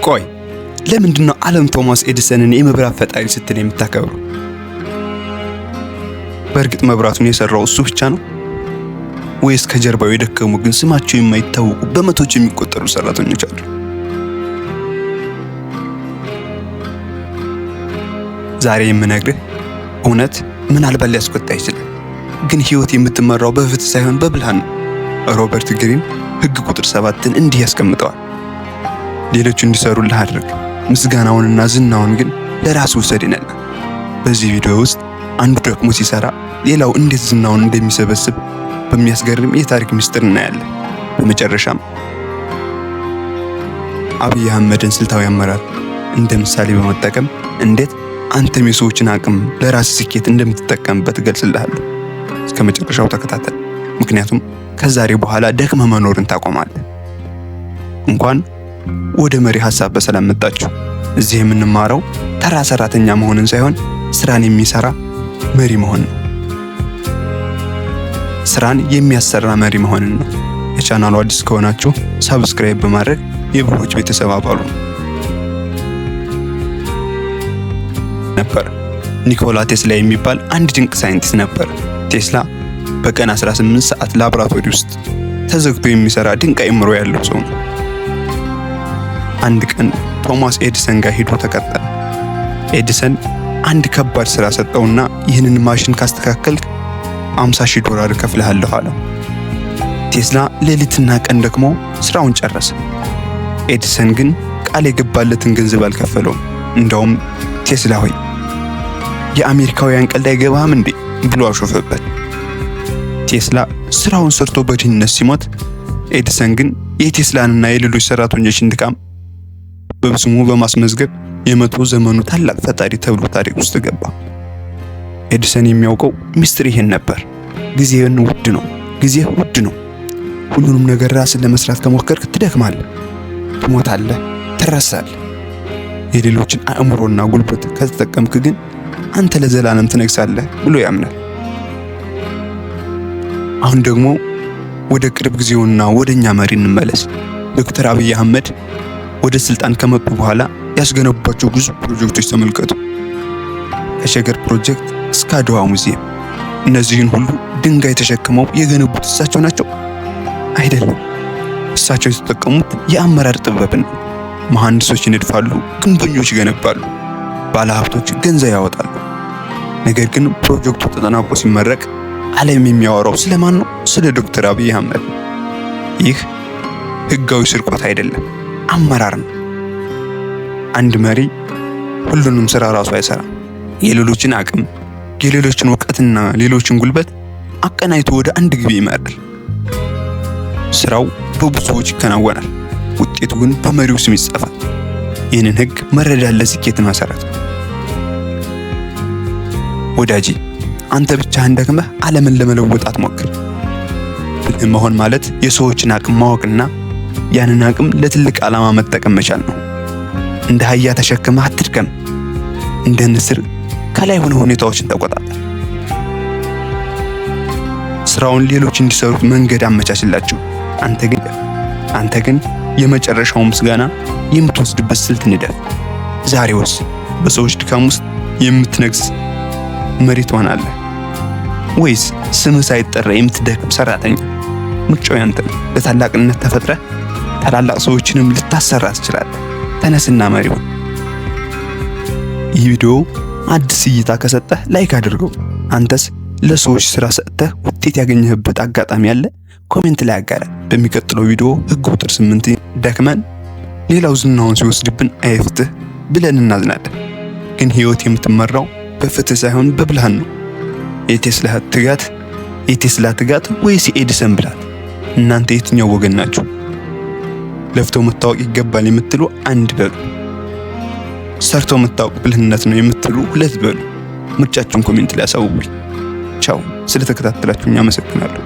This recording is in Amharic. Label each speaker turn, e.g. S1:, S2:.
S1: ቆይ፣ ለምንድን ነው ዓለም ቶማስ ኤዲሰንን የመብራት ፈጣሪ ስትል የምታከብረው? በእርግጥ መብራቱን የሰራው እሱ ብቻ ነው ወይስ ከጀርባው የደከሙ ግን ስማቸው የማይታወቁ በመቶዎች የሚቆጠሩ ሰራተኞች አሉ? ዛሬ የምነግርህ እውነት ምናልባት ሊያስቆጣ ይችላል፣ ግን ህይወት የምትመራው በፍትህ ሳይሆን በብልሃት ነው። ሮበርት ግሪን ህግ ቁጥር 7ን እንዲህ ያስቀምጠዋል። ሌሎች እንዲሰሩልህ አድርግ፣ ምስጋናውንና ዝናውን ግን ለራስ ውሰድ ይላል። በዚህ ቪዲዮ ውስጥ አንዱ ደክሞ ሲሰራ ሌላው እንዴት ዝናውን እንደሚሰበስብ በሚያስገርም የታሪክ ምስጢር እናያለን። በመጨረሻም አብይ አህመድን ስልታዊ አመራር እንደ ምሳሌ በመጠቀም እንዴት አንተም የሰዎችን አቅም ለራስ ስኬት እንደምትጠቀምበት እገልጽልሃለሁ። እስከ መጨረሻው ተከታተል፣ ምክንያቱም ከዛሬ በኋላ ደክመህ መኖርን ታቆማለህ። እንኳን ወደ መሪ ሀሳብ በሰላም መጣችሁ። እዚህ የምንማረው ተራ ሰራተኛ መሆንን ሳይሆን ስራን የሚሰራ መሪ መሆን ነው። ስራን የሚያሰራ መሪ መሆንን ነው። የቻናሉ አዲስ ከሆናችሁ subscribe በማድረግ የብሩዎች ቤተሰብ አባሉ ነበር። ኒኮላ ቴስላ የሚባል አንድ ድንቅ ሳይንቲስት ነበር። ቴስላ በቀን 18 ሰዓት ላብራቶሪ ውስጥ ተዘግቶ የሚሰራ ድንቅ አእምሮ ያለው ሰው ነው። አንድ ቀን ቶማስ ኤዲሰን ጋር ሄዶ ተቀጠረ። ኤዲሰን አንድ ከባድ ስራ ሰጠውና ይህንን ማሽን ካስተካከልክ 50 ሺህ ዶላር እከፍልሃለሁ አለው። ቴስላ ሌሊትና ቀን ደክሞ ስራውን ጨረሰ። ኤዲሰን ግን ቃል የገባለትን ገንዘብ አልከፈለውም። እንደውም ቴስላ ሆይ፣ የአሜሪካውያን ቀልድ አይገባህም እንዴ ብሎ አሾፈበት። ቴስላ ስራውን ሰርቶ በድህነት ሲሞት፣ ኤዲሰን ግን የቴስላንና የሌሎች ሰራተኞችን ድካም በስሙ በማስመዝገብ የመቶ ዘመኑ ታላቅ ፈጣሪ ተብሎ ታሪክ ውስጥ ገባ። ኤዲሰን የሚያውቀው ሚስጥር ይሄን ነበር። ጊዜህን ውድ ነው። ጊዜህ ውድ ነው። ሁሉንም ነገር ራስን ለመስራት ከሞከርክ ትደክማለህ፣ ትሞታለህ፣ ትረሳለህ። የሌሎችን አእምሮና ጉልበት ከተጠቀምክ ግን አንተ ለዘላለም ትነግሳለህ ብሎ ያምናል። አሁን ደግሞ ወደ ቅርብ ጊዜውና ወደኛ መሪ እንመለስ። ዶክተር አብይ አህመድ ወደ ስልጣን ከመጡ በኋላ ያስገነቧቸው ግዙፍ ፕሮጀክቶች ተመልከቱ። ከሸገር ፕሮጀክት እስከ አድዋ ሙዚየም። እነዚህን ሁሉ ድንጋይ ተሸክመው የገነቡት እሳቸው ናቸው? አይደለም። እሳቸው የተጠቀሙት የአመራር ጥበብን ነው። መሐንዲሶች ይነድፋሉ፣ ግንበኞች ይገነባሉ፣ ባለሀብቶች ገንዘብ ያወጣሉ። ነገር ግን ፕሮጀክቱ ተጠናቆ ሲመረቅ ዓለም የሚያወራው ስለማን ነው? ስለ ዶክተር አብይ አህመድ። ይህ ህጋዊ ስርቆት አይደለም፣ አመራር ነው። አንድ መሪ ሁሉንም ስራ ራሱ አይሰራም። የሌሎችን አቅም፣ የሌሎችን እውቀትና ሌሎችን ጉልበት አቀናጅቶ ወደ አንድ ግብ ይመራል። ስራው በብዙዎች ይከናወናል፣ ውጤቱ ግን በመሪው ስም ይጻፋል። ይህንን ህግ መረዳት ለስኬት መሰረት ነው። ወዳጄ፣ አንተ ብቻህን ደክመህ ዓለምን ለመለወጥ አትሞክር። ብልህ መሆን ማለት የሰዎችን አቅም ማወቅና ያንን አቅም ለትልቅ ዓላማ መጠቀም መቻል ነው። እንደ አህያ ተሸክመህ አትድከም። እንደ ንስር ከላይ ሆነ ሁኔታዎችን ተቆጣጠር። ስራውን ሌሎች እንዲሰሩት መንገድ አመቻችላቸው። አንተ ግን የመጨረሻውን ምስጋና የምትወስድበት ስልት ንደፍ። ዛሬ ወስን። በሰዎች ድካም ውስጥ የምትነግስ መሪ ትሆናለህ ወይስ ስምህ ሳይጠራ የምትደክም ሰራተኛ? ምርጫው ያንተ ነው። ለታላቅነት ተፈጥረህ ታላላቅ ሰዎችንም ልታሰራ ትችላለህ። ተነስና መሪ ሁን። ይህ ቪዲዮ አዲስ እይታ ከሰጠህ like አድርገው። አንተስ ለሰዎች ስራ ሰጥተህ ውጤት ያገኘህበት አጋጣሚ አለ? Comment ላይ አጋራ። በሚቀጥለው ቪዲዮ ህግ ቁጥር 8 ደክመን ሌላው ዝናውን ሲወስድብን አይፍትህ ብለን እናዝናለን። ግን ህይወት የምትመራው በፍትህ ሳይሆን በብልሃት ነው። የቴስላ ትጋት ወይስ የኤዲሰን ብልሃት? እናንተ የትኛው ወገን ናችሁ? ለፍተው መታወቅ ይገባል የምትሉ አንድ በሉ። ሰርቶ መታወቅ ብልህነት ነው የምትሉ ሁለት በሉ። ምርጫችሁን comment ላይ አሳውቁኝ። ቻው። ስለተከታተላችሁኝ አመሰግናለሁ።